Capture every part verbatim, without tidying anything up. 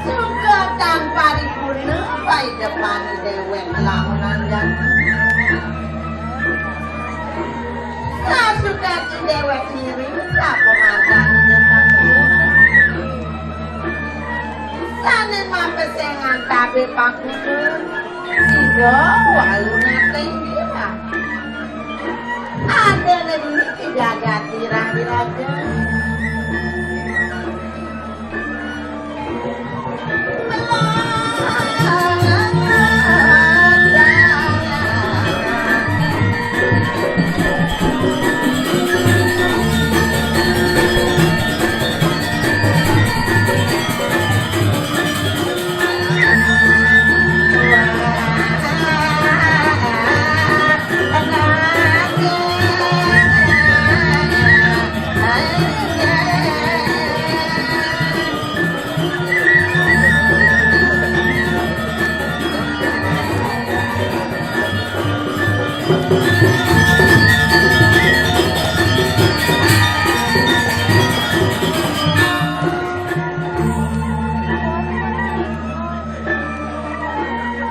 Suka tan paripurna paidepane dewek lamunan jati. Sasuka dewek ngiring sapamargane jati. Sane mapesengan tabe pakutu, Ida walu nateng dia. Adene dini ki jagat tirang diraja.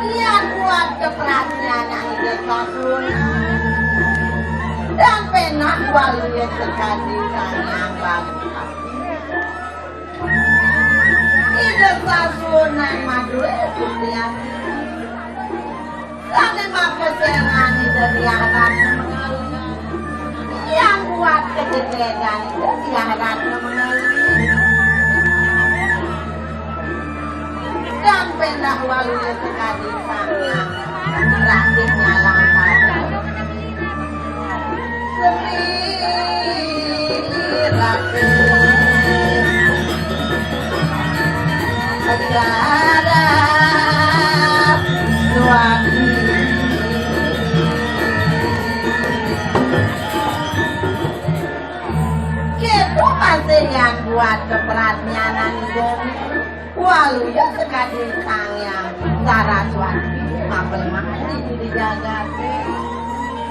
Iya kuat keperhatian anak Ida Sasunan. Dan pernah walu ya sekali tanya baru. Ida Sasunan madue Gusti Adi. Sane mapesengan Ida Diah Ratna mengali. Yang kuat kejegegan Ida Diah Ratna mengali. Dan pendah waluya sekadi tangan. Raden nyalang pada. Seri Raden. Sejarah Suwandi. Kéto masih yang kuat keperhatianan Ida. Waluya sekadi Sang Hyang Saraswati mapelmah di jagaté.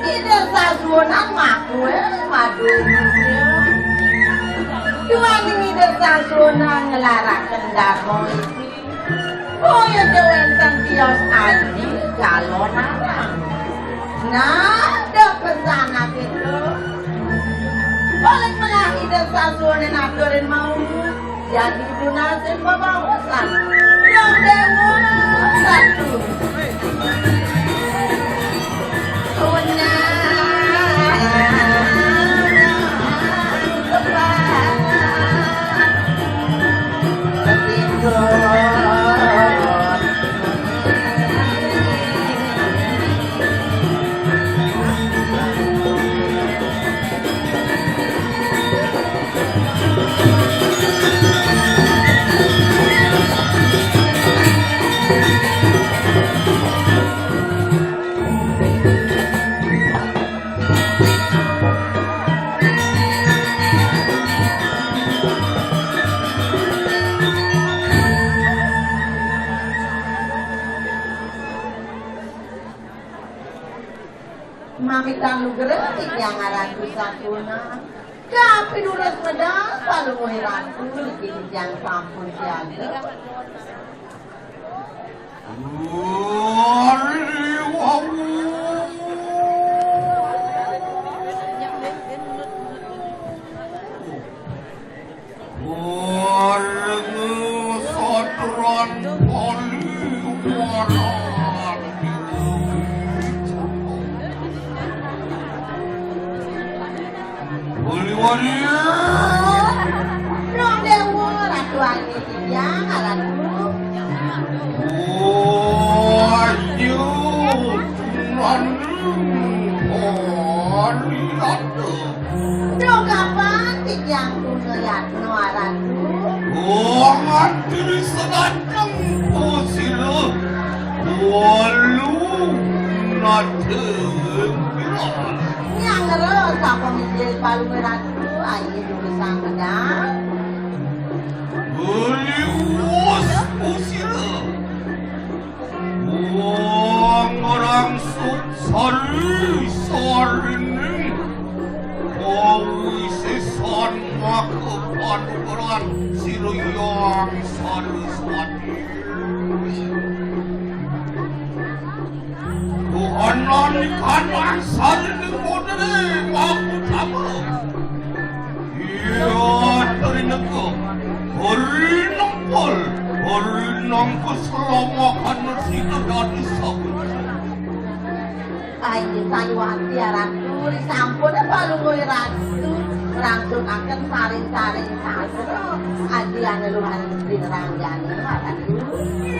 Ida Sasuhunan makue madué manusia. Duaning Ida Sasuhunan nglaraken dharma iki. Boya wénten tios aji calon arang. Nah, da pesan akéto. Paling melah Ida Sasuhunan aturin mau. Jadi tunasin pabaosan. Dong Déwa Ratu. Wenang kebang. Mamitang nugraha titiang Ratu Satuhunan. Kapinunas medal Palungguh Ratu niki titiang sampun siaga. Wali-wali. Rong dewa, Ratu Angin Titiang, Ratu. Wayu, Tuhan, Ratu. Dong kapan Titiang Tuna Yatno, Ratu? Wong diri sedang pusila. Walu, Ratu. Nyang ngeros apa mijil palu Ratu, ayo dulu sangedang. Beli wos pusila. Wong rangsuk sari-sarining kawisésan maka panukaran sira Hyang Saraswati. Buana nikanang sarining modere maputama. Iya, trineka. Hari nempel, hari nang keselamakan sida dadi sabuta. Ayo, sayuwati, Ratu, disampun Palungguh Ratu. Rangsung akan saring-saring sastra. Adiana luhan rinranjana, Ratu.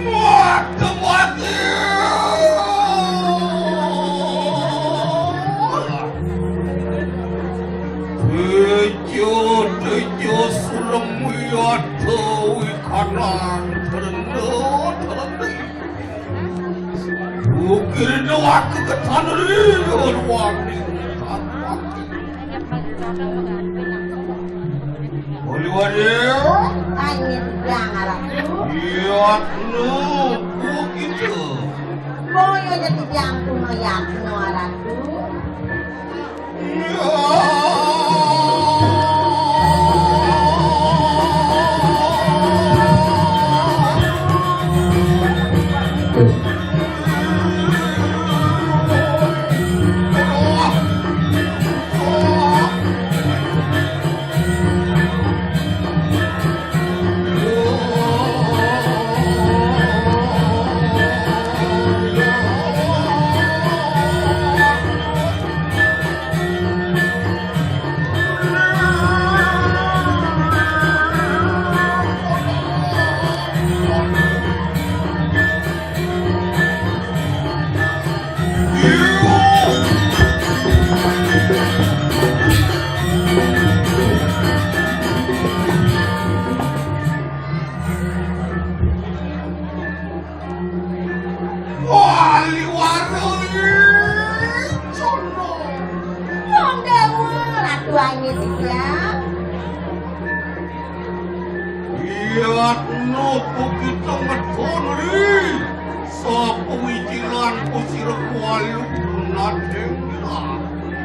Waduh, waduh. Tejo, tejo, sulem wiata wikanang, terenda, terenda. Ukirna waka ketan ri, luar. Wali-wali. Angin Ratu. Yatna, begitu. Boyo jadi Titiang Tuna Yatna, Ratu. Wali warung. Condong. Wong dewa, Ratu Angin Titiang. Yatna pekita medun ri. Sapawijilan kusira kualu nadeng.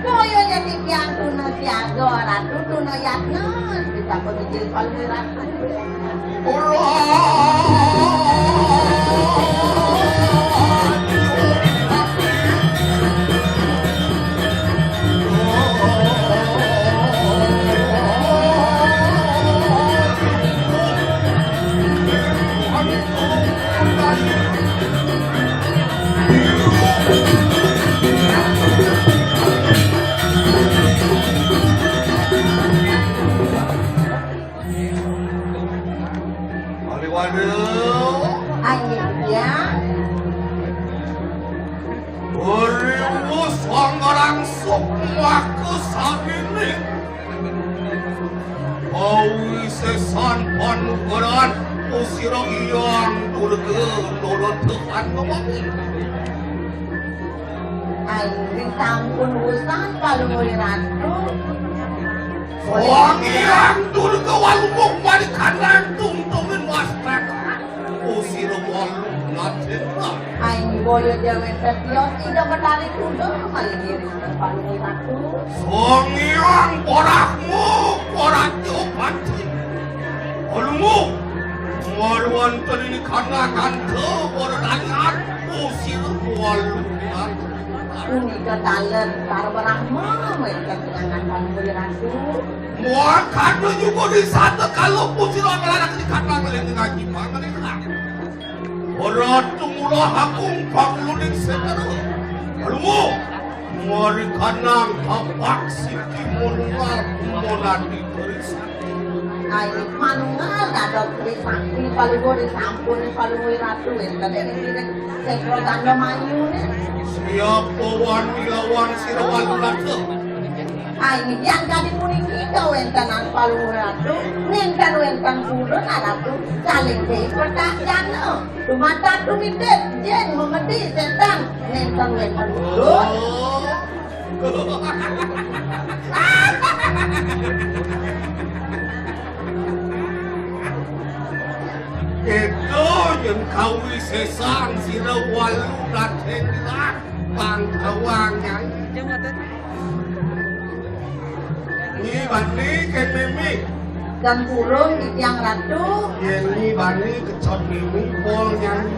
Kaya yen Titiang Tuna Siaga, Ratu Tuna Yatna, ditakoni Jil Palui Ratu. Waduh. Ayo, ya. Beribu sanggarang sukma kesabini. Pawisesan panukaran usira Hyang Durga lolotehan kemawon. Anging sampun wusan Palungguh Ratu. Wong Hyang Durga walumuk mari kanang tungtungin wastaka. Usira walu nadena. Aing boyo jawen tetios ida Betari Kuda malih diri Palungguh Ratu. Sang Hyang Brahma Paraja Panci. Ulmu. Marwan tadi kana kanta waradan usir walu. Punika taler para Brahma menten dengan Palungguh Ratu. Muakana juga di sana kalau usir anak di kandang lagi ngaji pangan. Ratu Murah Agung panguluning setara. Palungguh, marikanang tapak siki monal monadi berisan. Ai, manunggal dados Trisakti, Palungguh disampun, Palungguh Ratu wénten ing ngiring sekra tanda mayune. Siapa wani lawan sira Walunata? Ai, yang kadi puniki kawéntenan Palungguh Ratu, nénten wénten purun Ratu, saling dipertajana. Dumateng tumitip, jin memedi setan, nénten wénten purun. Oh. Kéto yen kawisésan sira Walu Raden Wilah pangkawang Nyai. Nyi bani ken mimi. Dan purun titiang Ratu. Yen nyi bani kecot mimi pol Nyai.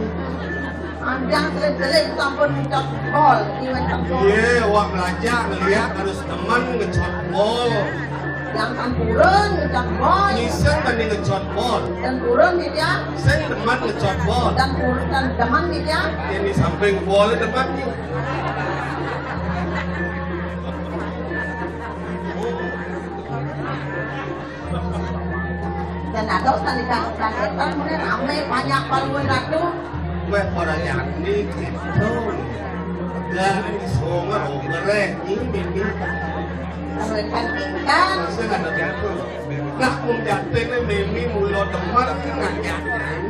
Anjang selip-selip sampun ngecot pol, iwet tempur. Iya, awak belajar ngeliat harus demen ngecot pol. Yang sampurun ngecot pol. Nyi sing bani ngecot pol. Dan purun titiang. Sing demen ngecot pol. Dan purun dan demen titiang. Yen di samping pol demen nyi. Dan ada tadi kan, kan, kan, mungkin rame banyak Palungguh Ratu. Weh, para nyandi gitu. Dan di sungai ogere ini. Kan, kan. Sing ada gitu. Nah, wong jatine mimi mula demen ngajak Nyai.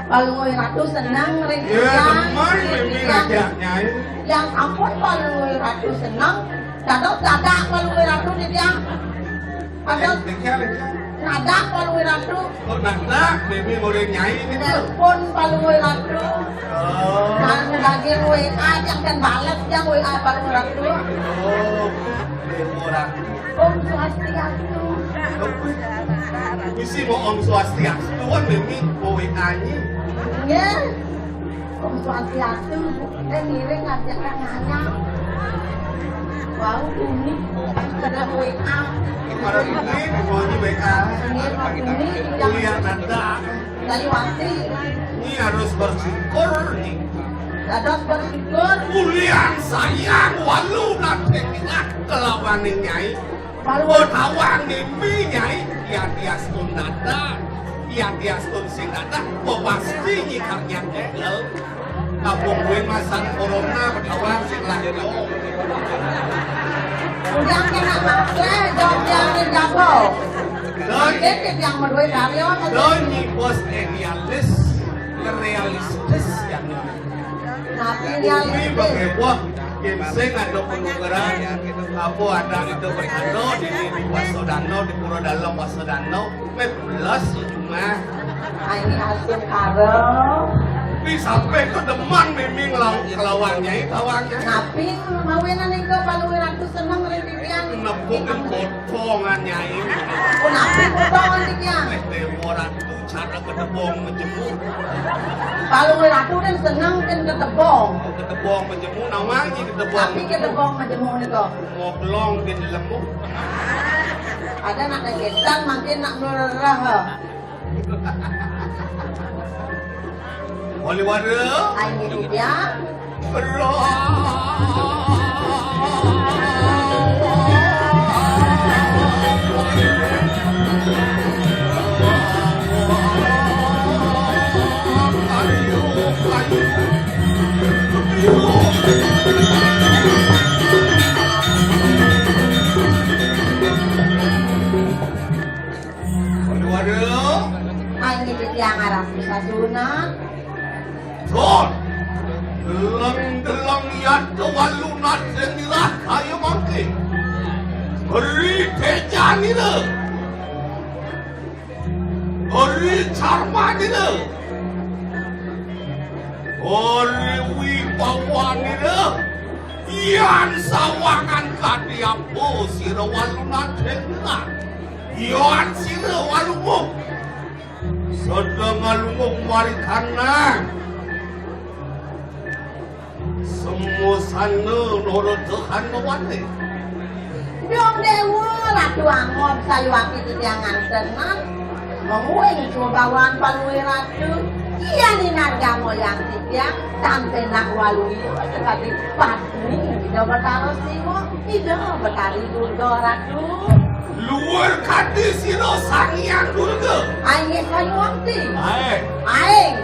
Palungguh Ratu seneng ring Iya, titiang, demen ring mimi titiang. Ngajak Nyai. Yang ampun Palungguh Ratu seneng, dados dadak Palungguh Ratu titiang. Dados Dikya, dikya. Dadak Palungguh Ratu. Kok dadak mimi ngore Nyai niku? Nelpon Palungguh Ratu. Oh. Kan lagi W A, yang kan balas yang W A Palungguh Ratu. Oh, Dewa Ratu. Om Swastiastu. Misi mau Om Swastiastu, kan mimi mau W A-nyi. Nggih. Om Swastiastu. Eh, ngiring ngajak nanya. Wau, uni. Ada W A. Para ini, mau di W A. Nggih, Pak Uni. Kuliah nanda. Dari Wati. Ini harus bersyukur, nih. Dados bersyukur. Kuliah sayang, Walu Raden Wilah kelawan Nyai. Baru tawang mimi Nyai, ya diastun dadak, ya diastun sing dadak, pasti nyikar nyang gegel. Kampung kuwi masak corona, tawang sing lahir. Udah kena makleh, jawab yang jago. Dan Oke, yang menurut karya, dan nyi bos idealis, realistis yang Tapi Bumi bagi buah, yen sing ada penukaran, apa ada itu berkado di, di Wasodano, di Pura Dalam Wasodano, wis belas ya cuma. Ayo asik karo. Di sampai ke deman mimi ngelawan, ngelawannya, ngelawannya. Tapi mawinan itu Palungguh Ratu seneng ring titiang. Nepuk potongan Nyai. Kenapa potongan titiang? Wis Dewa Ratu cara ketebong majemuk. Palungguh Ratu kan seneng kan ketebong. Ketebong majemuk, nawang iki ketebong. Tapi ketebong majemuk nika. Ngoblong di lemuk. Ada nak kegiatan makin nak merah. Wali wara. Ayo ya. Waduh. Ayo, tiang arang bisa sunat. Sun, deleng-deleng yadda Walunan sing dirah kaya mangke. Beri tejanira. Beri carmanira. Beri wibawanira. Yan sawangan kadi apa sira Walunan sing dirah. Yan sira Walunguh. Sedeng Walunguh marikanang. Semusana nurut Tuhan mawate. Dong Dewa, Ratu Angon, sayuwakti titiang ngantenan. Menguing subawan Palungguh Ratu. Iya ninargamo yang titiang, tan penak waluya sakadi patni Ida Betara Siwa, Ida Betari Durga Ratu. Luwir kadi sira Sang Hyang Durga. Inggih sayuwakti. Ae. Aing.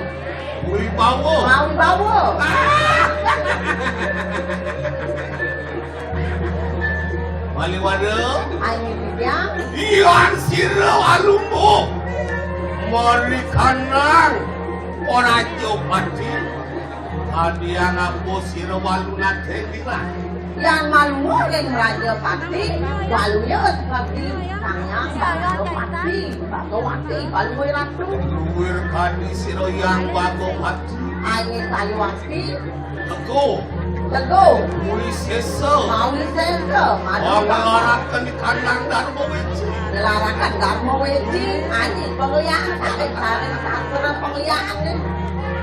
Wibawa. Mawibawa. Ah! Waliwara. Aing titiang. Yan sira alumbuh. Marikanang Prajapati. Kadian apa sira walu nadeng dirah. Yan malunga ring Prajapati, waluya sakadi Sang Hyang Bagawati, Bagawati, Palungguh Ratu. Luwir kadi sira Hyang Bagawati. Aing sayuwakti. Teguh. Teguh. Wisésa. Mawisésa. Madu. Nglaraken di kandang Dharma Wiji. Nglaraken Dharma Wiji. Aji pengliakan. Saring sastra pengliakan.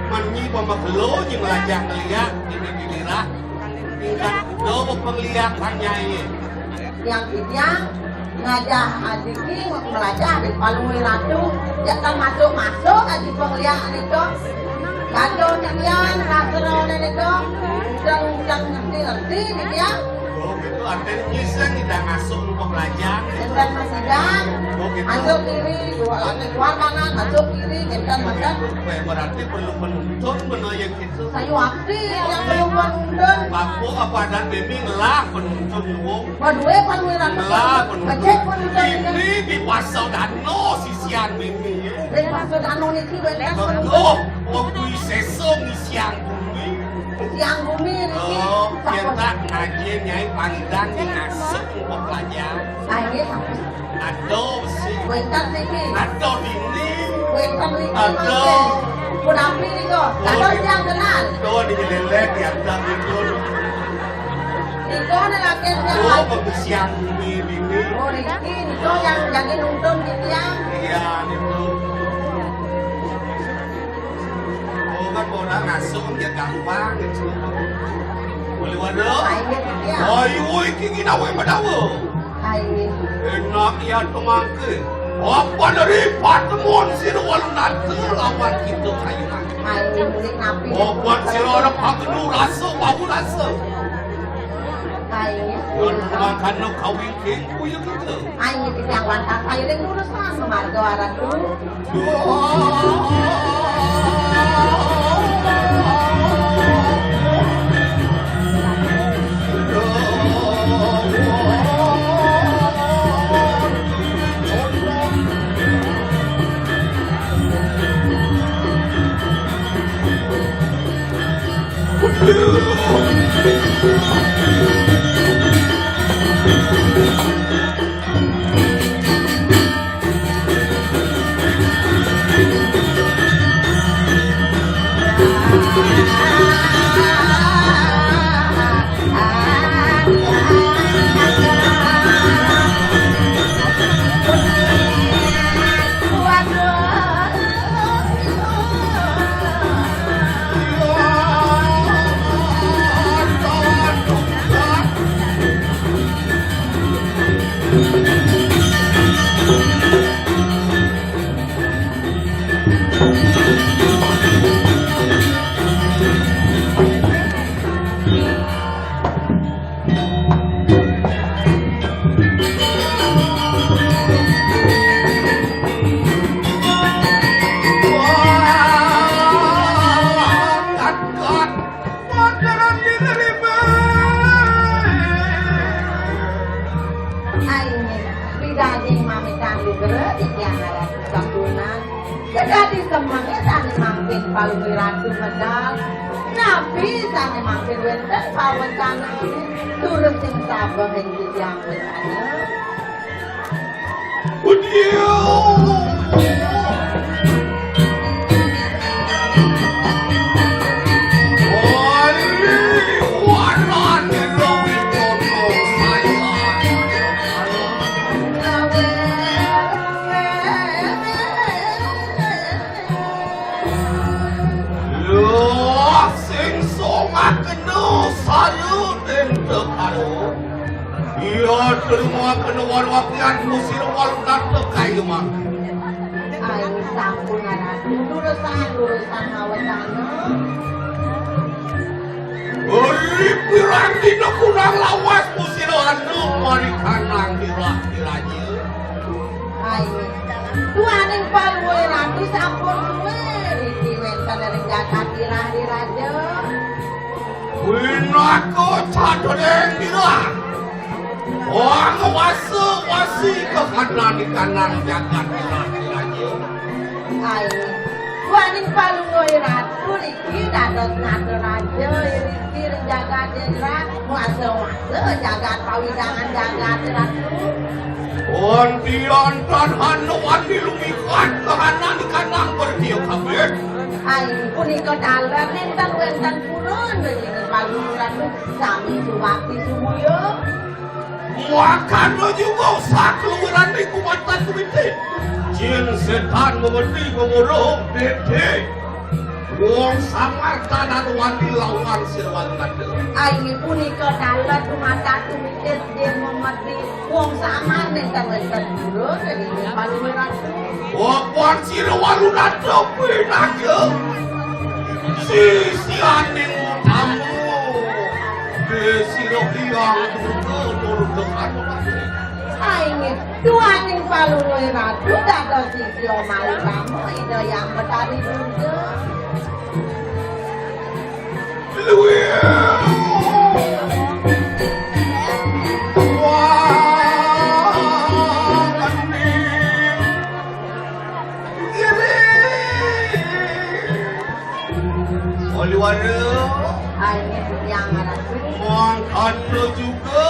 Menyi pemegelo nyi melajah ngeliak. Ini giliran. Tingkat kedua pengliakan nyai. Yang titiang ngajah adiki melajah di Palungguh Ratu, ya kan masuk-masuk aji pengliak nika. Kado titiang sastra nika, uncang-uncang ngerti-ngerti titiang. Oh, gitu. Artinya nyiseng tidak masuk untuk belajar. Enten masidan, oh, gitu. Masuk kiri, dua lagi keluar kanan, masuk kiri, enten masidan. Berarti perlu penuntun, benar ya gitu. Sayuwakti yang perlu penuntun. Bapak apa dan Mimi ngelah penuntun, Wong. Waduh, eh, Pak Wirana. Lah, penuntun. Becek penuntun ini. Ini di Pasar Dano sisian mimi, ya. Di Pasar Dano niki wénten penuntun. Oh, oh, kuwi sesa ngisian bumi. Siang bumi niki. Oh, yen tak ngaji Nyai Pandan di ngasuk engko belajar. Ah, nggih, sampun. Aduh, sih. Wénten niki. Aduh, ini. Wénten niki. Aduh. Punapi nika. Dados tiang kenal. Tuh, di lelek ya, tak gitu. Nika nelaken yang tuh, lagi. Pembersihan bumi ini. Oh, niki, nika yang jadi nuntun gitu ya. Iya, itu. Oh, kan orang ngasuh ya gampang gitu. Boleh waduh. Ayo, gitu ya. Ayo, iki ginawe menawa. Ayo. Enak ya temangke. Apa dari patemon sira walu nata lawan kita kayu mangke. Ayo, murid nabi. Obat sira ora pagenu rasa, bau rasa. Ayo. Yen makan no kawingking kuyu kita. Ayo, kita yang wantah ayo ning lurus mas, marga arah dulu. Ayo, pidaging mamitang lugra di kiangaran kesampunan. Kedadi semengi sane mangkin palungguh ratu medal. Nabi sane mangkin wenten pawesanane. Turut sing sabeh ing titiang wetane. Lho, sing songak kena saya tenda karo. Iya, terima kena warwakian musir walu nata kayu mangke. Ayo, Sampun ngaratu, durusang, durusang awesana. Ri pirang dina kunang lawas kusira anu marikanang dirah diraja. Hai, duaning paluwe ratu sampun duwe, riki wenten ring jagat dirah diraja. Pinaka cadreng dirah. Wang wasa wasi kakananikanang jagat dirah diraja. Ai, duaning paluwe ratu niki dados nata raja iriki ring jagat dirah, wasa-wasa jagat pawidangan jagat ratu. Antian tan hana wani lumikat kahananikanang berdia kabeh. Ai, punika taler nenten wenten purun ring paluwe ratu sami suwakti sumuya. Wakana juga sakeluaran niku matan kumitin. Jin setan memedi memuruh dede. Wong samar tan wani lawan sira Walunata. Ai punika taler dumateng kumitin jin memedi. Wong samar nenten wenten purun ring paluwe ratu. Wapan sira Walunata pinaka sisianing utama. Sira Hyang Durga, Durga Kanopati. Ai nggih, duaning paluwe ratu dados sisya mautama Ida Hyang Betari Durga. Luwih. Wah, Oliwara. Ai nggih, Hyang Ratu. Mangkana juga.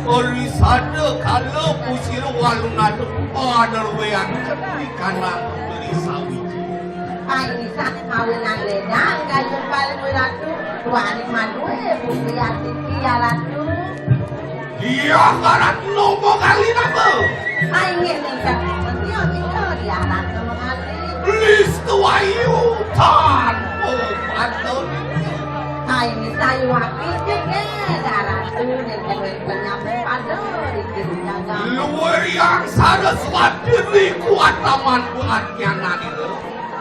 Ri sada kala pusira Walunata pada luwehan di kanang putri sawiji. Ai nggih, sane mawinan ledang kayun paling wiratu, wani maduwe bukti atiki ya Ratu. Iya, ngaran nopo kali napa? Ai nggih, ningkat. Iya, iya, iya, ngaran nopo kali. Blistu ayu tanpa patut. Ai nggih, sayuwakti nggih, Ratu, ningkat wenten nyampe pada riki jagat. Luwih Hyang Saraswati niku ataman buat nyananira.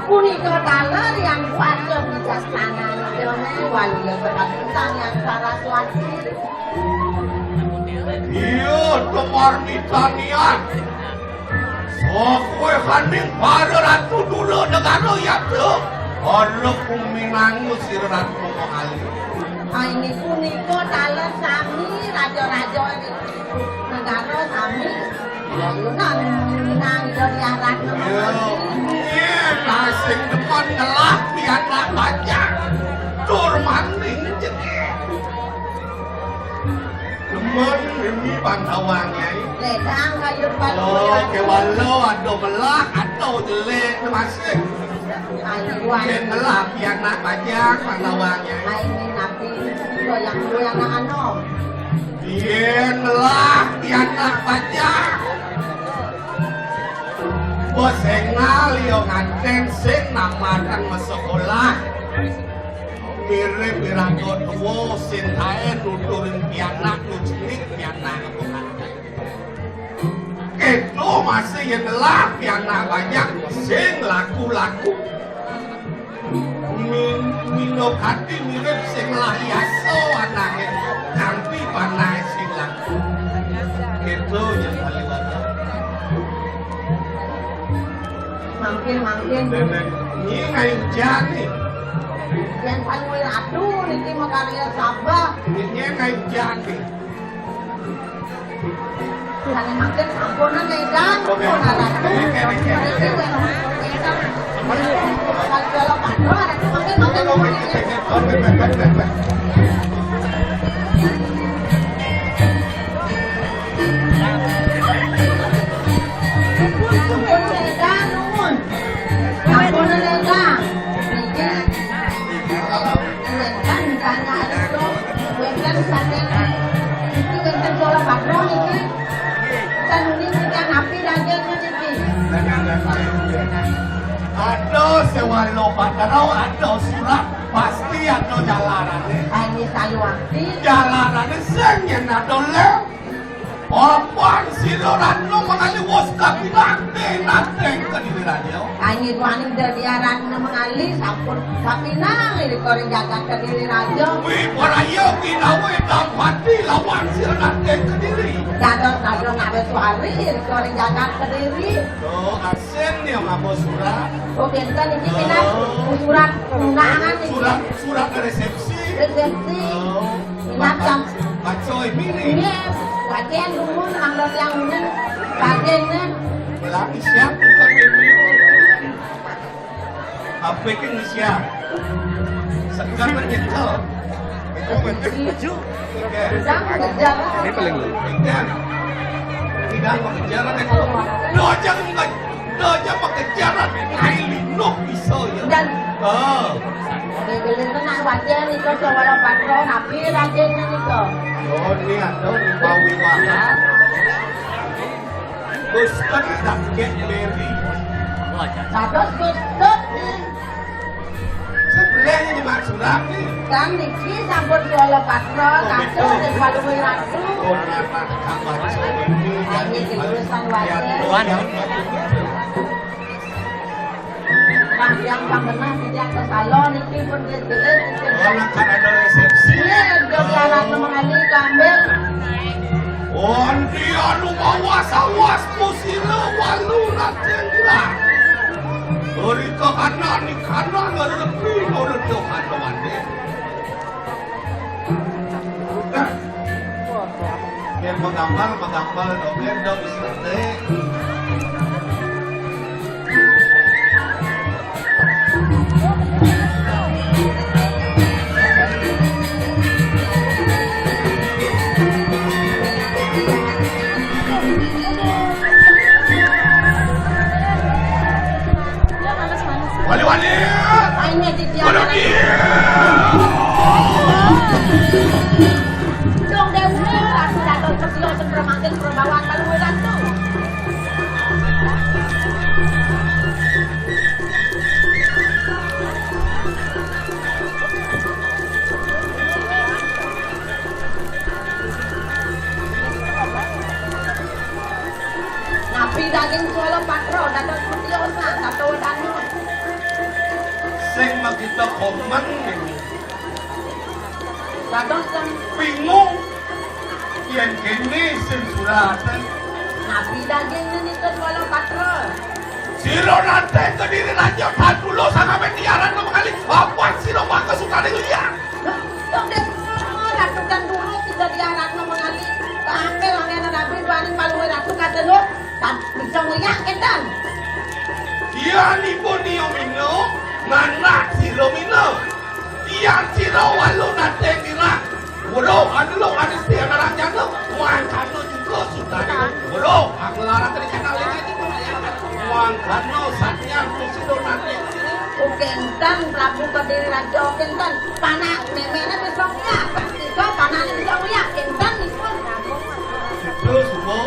Punika taler yang kuat kebijaksanaan jane waliya berkatutan yang Saraswati. Iya, temar mitanian. Sakuwe haning para ratu dula negara yatra. Para kuminangu sira ratu mengalih. Ai nggih punika taler sami raja-raja negara sami. Lalunan minang ida diarat. Iya. Iya, nasing depan ngelah pianak bajang. Tur maning jengking. Demen mimi Pandawa, Nyai. Ledang kayun Pandawa. Oh, kewala ada melah, ada jelek, masih. Ayo, yen ngelah pianak bajang Pandawa, Nyai. Ai ini napi goyang-goyang anak anom. Yen ngelah pianak bajang. Bos engal yo nganten sing namakan mesekolah. Mirip iraga tuwa sing kae nuturin pianak, nujenik pianak aku nganten. Keto masih yen ngelah pianak bajang sing laku-laku. Min-, minokati mirip sing ngelah yasa anake kanthi panahe sing laku. Keto yen kaliwat. Mangkin, mangkin. Nenek, ini kayu jani. Yang paling ratu niki makarya sabah. Ini kayu jani. Sane mangkin sampunan ledang, sampunan ratu. Mangkin, mangkin, mangkin. Sampun ledang, nuwun. Sampun ledang. Niki. Wénten ditanya aja, wénten saking niki wénten Solo Padro niki. Ten uning titiang napi dagingnya niki. Ada sewalo patero, ada surat, pasti ada jalanane. Ayo sayuwakti. Jalanane sing yen ada lem. Papan sira Ratna Mangali wus kapinak, Ratna Kediri Raja. Kangge duaning Dadi Ratna Mangali sampun kapinang irika ring jagat Kediri Raja. Wiparaya ginawe dampati lawan sira Ratna Kediri. Dados raja nawis wari irika ring jagat Kediri. Duh, asin ya ngaba surat. Oh, kenten iki pinat surat undangan iki. Surat, surat resepsi. Resepsi. Oh. Pinat jam. Baca ini nih. Nggih, wajen dumun mangda tiang uning. Bajen nih. Lagi siap bukan ini. Apa iki siap? Segar nyekel. Itu penting. Ini paling. Tidak mengejar, doja mengejar, doja mengejar, ai linuk bisa ya. Dan oh. Ngegelin tenan wajen itu Cawala Patro, napi raden itu. Oh, ini ada di Pawiwahan. Gusten dagek Mary. Dados Gusten nih. Sebelah ini Mas Suram nih. Kan niki sampun Cawala Patro, oh, kados betul. Ring Palungguh Ratu. Oh, nah, nah, nah, nah, nah, ini kan ini lulusan wajar. Wan. Nah, yang panggenah tidak ke salon niki pun dia jelas. Oh, nah, kan ada resepsi. Iya, dia dianak mengalih gambar. Wandi anu mawas-awas kusira walu raden gila. Rika kana nikana ngrepi ngredo kana wandi. Yen magambal, magambal, dong, yen dong, istri. Wali-wali. Ayo, Cik, dia. Wali-wali. Dong, Dewi, aku datang ke sini untuk memakai perbawa kalau datang. Napi daging Cawala Patro, dados putiosan, dados danu. Sing makita komen. Dados sing bingung. Yen kene sing surat. Napi daging nika Cawala Patro? Sira nate kediri raja tan dulu sangamen diaran mengalih. Apa sira maka sukane liya? Loh, dong, Dek, Ratu dan dulu tidak diaran mengalih. Tampil angin nabi duaning paluwe ratu kadelo. Tan bisa ngeliak, enten. Iya niku niyo mino, nganak sira mino. Yan sira walu nate mirah. Weruh anu lo anu setiana rancana. Mangkana juga sutane. Weruh aku larang tadi kena lagi. Mangkana satya sira nate. Oke, enten Prabu Kediri Raja, oke, enten. Panak memene bisa nguyak. Tiga panakne bisa nguyak, enten nipun. Terus, Bu.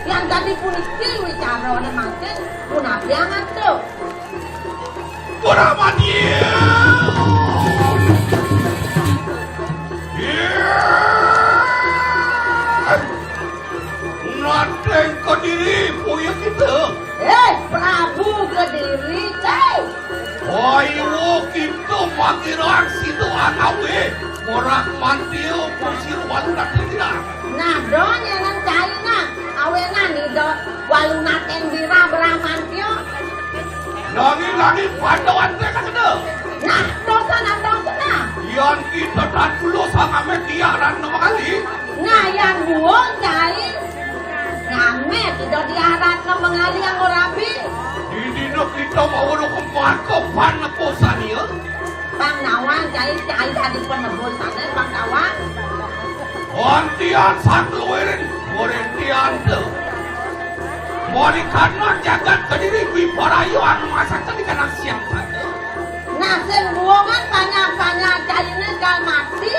Yang tadi puniki wicarane mangkin, punapi angat, Tru? Ora mati. Nanteng Kediri puya kita. Eh, Prabu Kediri, cai. Ayo kita mangirang situ anawe. Ora mantio kusir walu nanteng kita. Nah, don yang cai nah. Awenan ida walu nanteng bira Bramantio. Langi-langi Pandawan teka kena. Nah, dosa nah, dosa nah. Yan kita tak dulu sama media dan nama kali. Nah, yan buong cai. Ngame tidak diarat ke mengali yang rabi. Di dino kita mau lu kemar ke pan nepusan ya. Pang nawang cai, cai tadi penebusane pang nawang. Antian sakluwirin, murintian tu. Moli kana jagat Kediri wiparayuan masak tadi kana siang tadi. Nah, sing buongan banyak-banyak caine kal mati.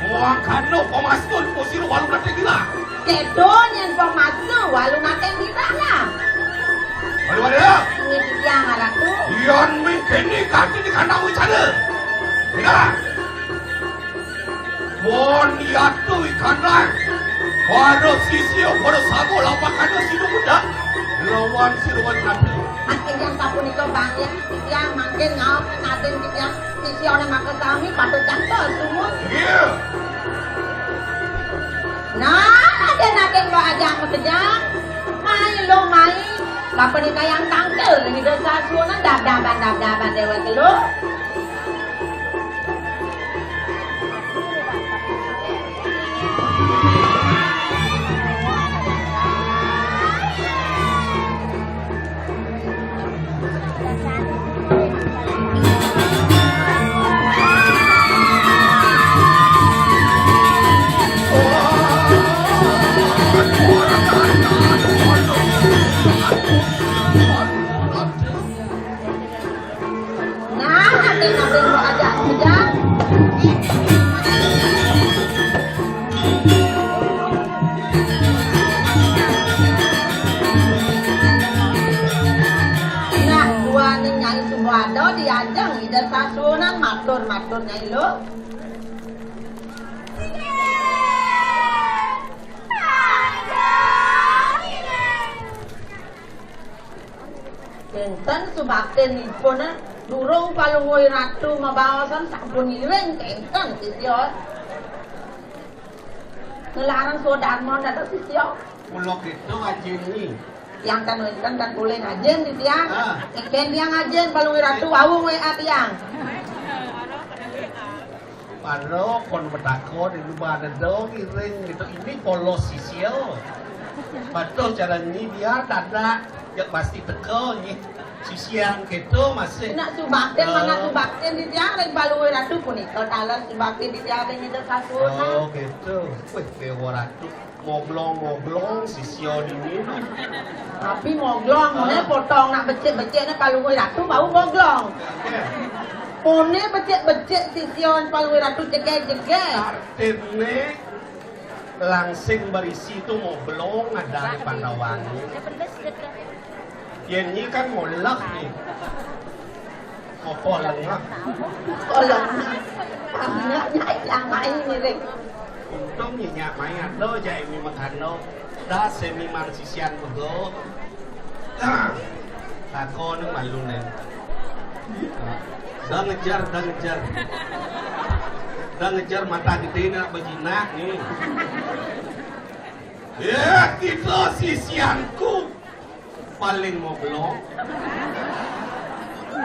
Muang kana pamastun kusir walu nate gila. Kedo nyen pamasu walu nate gila lah. Waduh, waduh. Ini dia ngaratu. Yan mingkini kati di kandang wicana. Bila. Mon yatu ikandan. Para sisya, para sahabat, lapakan sira muda. Lawan sira wantah. Akhirnya sapunika bangkit titiang mangkin ngaos nadin titiang sisyané makasami patut cantos sumur. Iya. Nah, ada nadin kok ajak makejang. Mai lo mai. Bapak nikah yang tangkel di desa sunan dab-daban dab-daban dewa telu. Nah, ati kabeh mbok ajak bujang. Nah, duaning Nyai Subado diajeng Ida Sasuhunan matur-matur Nyai lho. Kénten subaktinipun, durung Palungguh Ratu mabaosan sampun ngiring kénten sisya. Ngelarang Swadarma dados sisya. Kula kéto ajin ni. Tiang kan wénten kan polih ajin titiang. Ah. Nek ben tiang ajin Palungguh Ratu wau W A tiang. Paro kon matakon iku badeda ngiring gitu. Ini polos sisya. Patuh cara ni biar dadak ya pasti teka ni. Sisian gitu masih. Nak subaktin, eh, mana subaktin di tiang ring Palungguh Ratu punika taler subaktin di tiang ring Ida Sasuhunan. Oh, gitu. Wih, Dewa Ratu. Moglong-moglong sisya dini. Tapi moglong, mone potong nak becik-becik ne Palungguh Ratu bau moglong. Mone becik-becik sisya Palungguh Ratu jegeg-jegeg. Artine langsing berisi tu moglong ada di Pandawan. Yen nyi kan ngoleh ni. Apa lengah? Apa lengah? Kami nak nyai yang main ni, Ring. Untung nyi nyak main ada je ini makan lo. Dah semi mang sisian bego. Nah, takon malu ni. Dah ngejar, dah ngejar. Dah ngejar mata gede nak berjinak ni. Ya, kita sisianku. Paling moglong.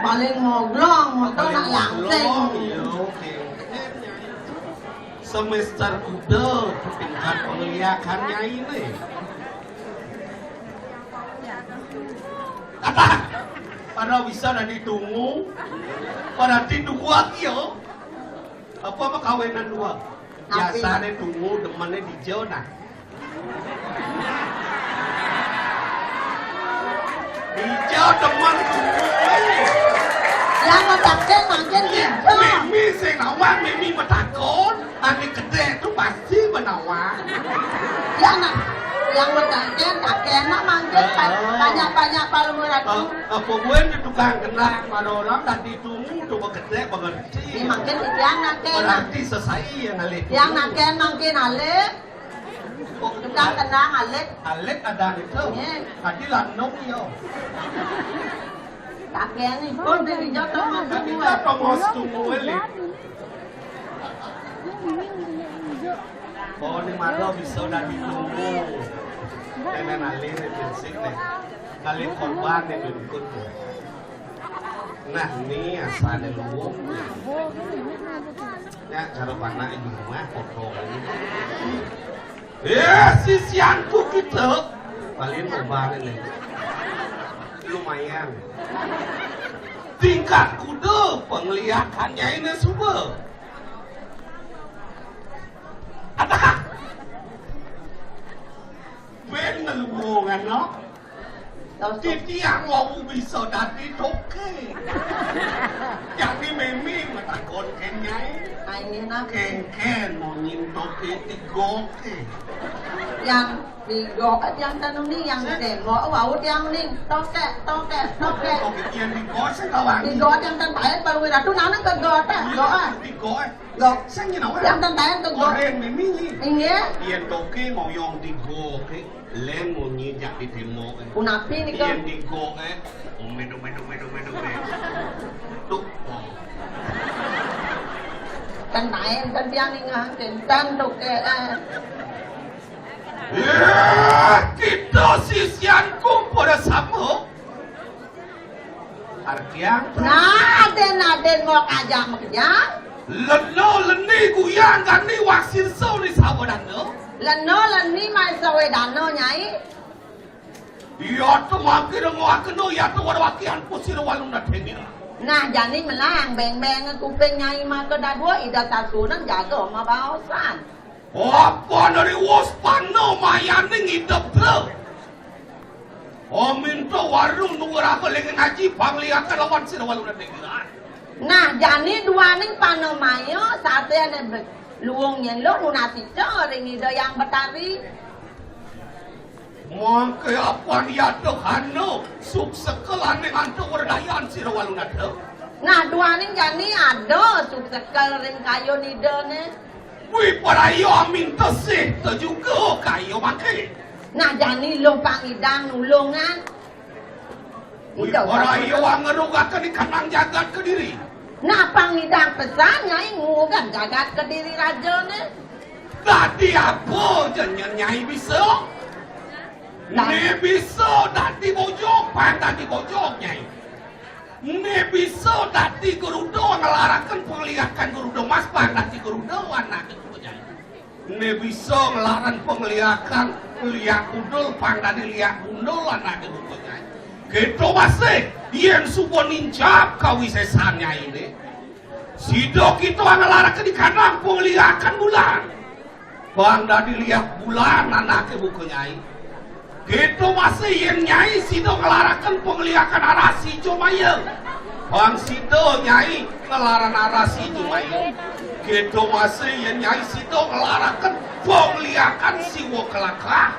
Paling moglong, moto nak langsing. Iya, oke. Semester kuda tingkat pengliakannya ini. Kata, pada bisa dari tunggu, pada tindu kuat ya. Apa apa kawinan dua? Biasanya tunggu demennya di jauh nah. Ijo demen kuwi. Yang mataken mangkin ijo. Mimi sing nawang, Mimi matakon, ane gedhe tu pasti menawa. Yang nak, yang mataken tak kena mangkin banyak-banyak palung ratu. Apa gue di tukang kena mana orang tadi tunggu tu gedhe pengerti. Ini mangkin yang nak kena. Berarti sesai yang alih. Yang nak kena mangkin alih. Tukang tenang, alit. Alit ada itu. Nggih. Tadi lanung yo. Pakaian pun dari jodoh mah. Tadi apa mau setuju elit? Oh, ini malah bisa dari tunggu. Tenan alit itu sih nih. Alit korban itu ikut. Nah, ni asane luwung. Nya karo panake di rumah padha. Eh, sisianku kita. Paling obat ini. Lumayan. Tingkat kuda penglihatannya ini suba. Ada. Ben ngeluwung, no? Titiang wau bisa dadi toke. Yang ni meme matakon kenyai. Aine nang. Ken-ken monying toke tigoke. Yang digok, yang ten uning, yang ditengok, wau tiang uning. Tokék, tokék, tokék. Tokék, yang digok sing kawan. Digok yang ten paen baru ratu, nana ke gok, tak gok, ah. Digok, eh. Gok. Sing nyenawa. Yang ten paen ke gok. Orang mimi. Inggih. Yang tokék mau yang digok, eh. Lén munyi jak ditimuk, eh. Punapi nika? Yén digok, eh. Umin, umin, umin, umin, umin. Duh, oh. Kan main, kan tiang ningeh, kénten tokék, eh. Ya, kita sisianku pada sama. Artiang. Nah, adén-adén mau kajak makejang. Leno leni guyang gani waksirsa ni sawedana. Leno leni mai sawedana, Nyai. Iya tu mangké dengoakena, iya tu wadawakian pusir waluna tengil. Nah, jani melang beng-beng kuping Nyai maka dadua Ida Sasunan jaga mabaosan. Apa neriwus panamayaning idep, Bro? Aminta warung nuwuraha lingin aji pangliakan lawan sira waluna tegiran. Nah, jani duaning panamaya satriané be-, luung nyén luh nunas ica ring Ida Hyang Betari. Mangké apan yadahana suksekelané antuk werdayan sira walunata. Nah, duaning jani ada suksekel ring kayun Idané. Wipraya aminta sih tejuga kayu mangké. Nah, jani luh pang ngidang nulungan. Wipraya ngerugaken ikanang jagat Kediri. Nah, pang ngidang pesan, Nyai, ngugan jagat Kediri rajané. Dadi apa jenyen Nyai bisa? Nah. Né bisa dadi bojog, pang dadi bojog, Nyai. Né bisa dadi Garuda ngelaraken pangliakan Garuda Mas, pang dadi Garuda anaké buka Nyai. Né bisa ngelaran pangliakan liak udul, pang dadi liak gundul anaké buka Nyai. Kéto masih, yén suba nincap kawisésan Nyainé. Sida kita ngelaraken di kandang pangliakan bulan. Pang dadi liak bulan anaké buka Nyai. Kéto masih yén Nyai sida ngelaraken pangliakan aras ijo maya. Pang sida Nyai ngelaran aras ijo maya. Kéto masih yén Nyai sida ngelaraken pangliakan Siwa Kelakah.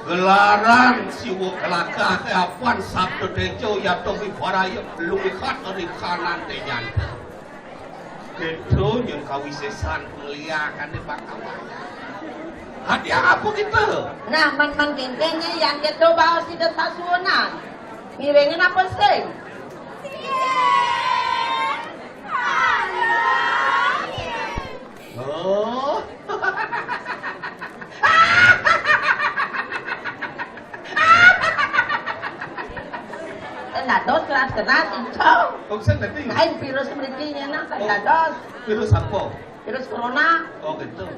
Gelaran Siwa Kelakah apan sabda teja yata wiparaya lumikat ring kanan tejanta. Kéto nyén kawisésan pangliakané Bangkawan. Hadiah apa kita? Nah, man, man kénkénné yan kéto baos Ida Sasuhunan. Ngiringin apa sing? Oh. Ten dados keras-keras, Ijo. Kok sing dadi? Lain virus mriki nyenak, ten dados. Virus apa? Virus corona. Oh, gitu.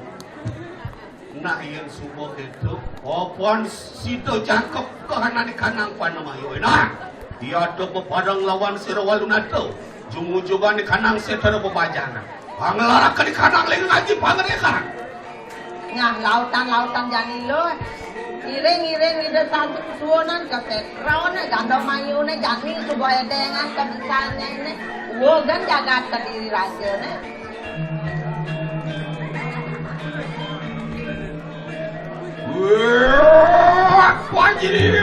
Nah, yén suba kéto, apan sida jangkep kahanane kanang panamaya. Nah, iya ada bebareng lawan sira walunata. Jumujugane kanang setara bebajangan. Panglaraken kanang ling ngaji pangrekan. Nah, lautan-lautan jani luh. Iring-iring Ida Sasuhunan kasetrone, ganda mayune jani suba edengan kabisane ne. Uwugan jagat Kediri rajane. Wah, panjiri.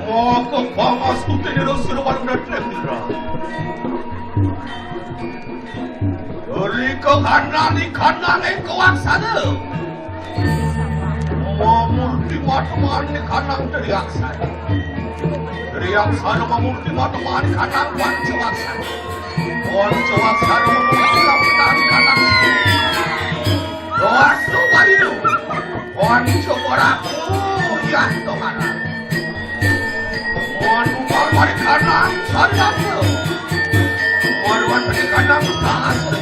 Maka pangastuti dina sira pada trendra. Rika kandhani kandhane kawaksana. Mamurti matemaning kanang triaksara. Triaksara mamurti matemaning kanang pancawaksara. Pancawaksara mamurti matemaning kanang Doasu Bayu. Pancakoraku yanto kanang. Manuwun mari kanang sariyasa. Manuwun mari kanang bahasa.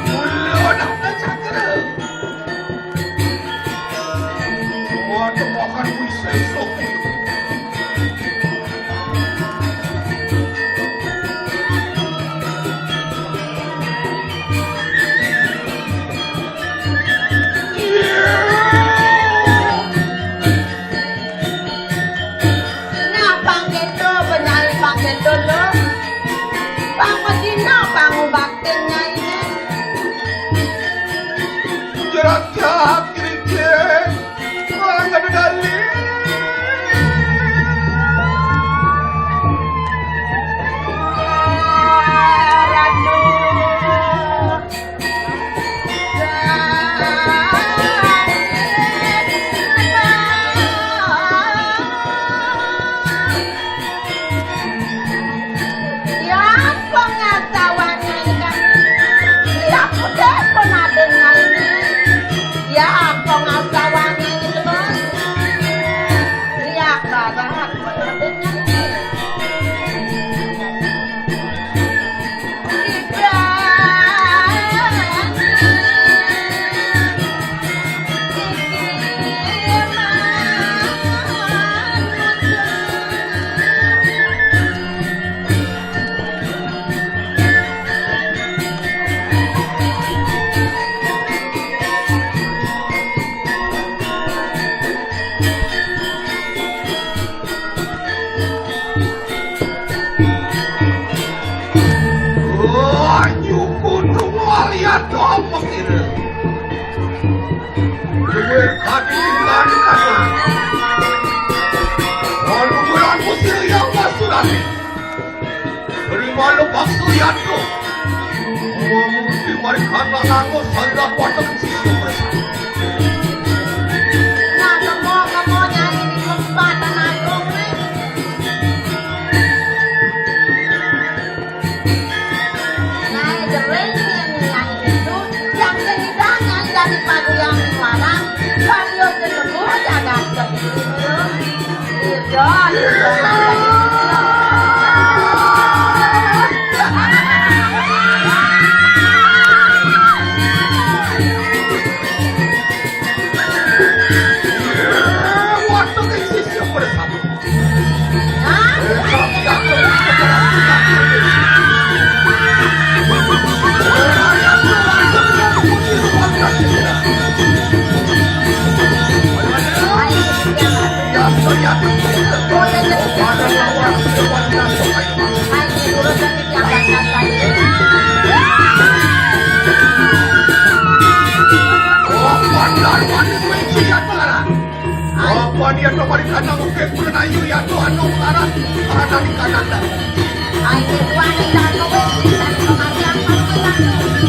Mula nang cakra. Waduh, makan wisesa. Nah, pang kéto, Ikan kana. Anu bulan musir yang masurane. Terima lepas tu yatu. Mesti mari kana nganggo sandal kuateng sisi bersama. Nah, semua kamu nyanyi di kekuatan agung nih. Nyai Deling yang nyanyi itu, yang ceritanya dari Paduyan Muara, Paduyan Jenemu, jagat Kediri. Iya, iya. Waktu ke sisi bersama. Apa dia to mari kana ngukir pun ayu ya to anu laras ada di kanan dah. Ayo, wani dah to wis pisan kematian.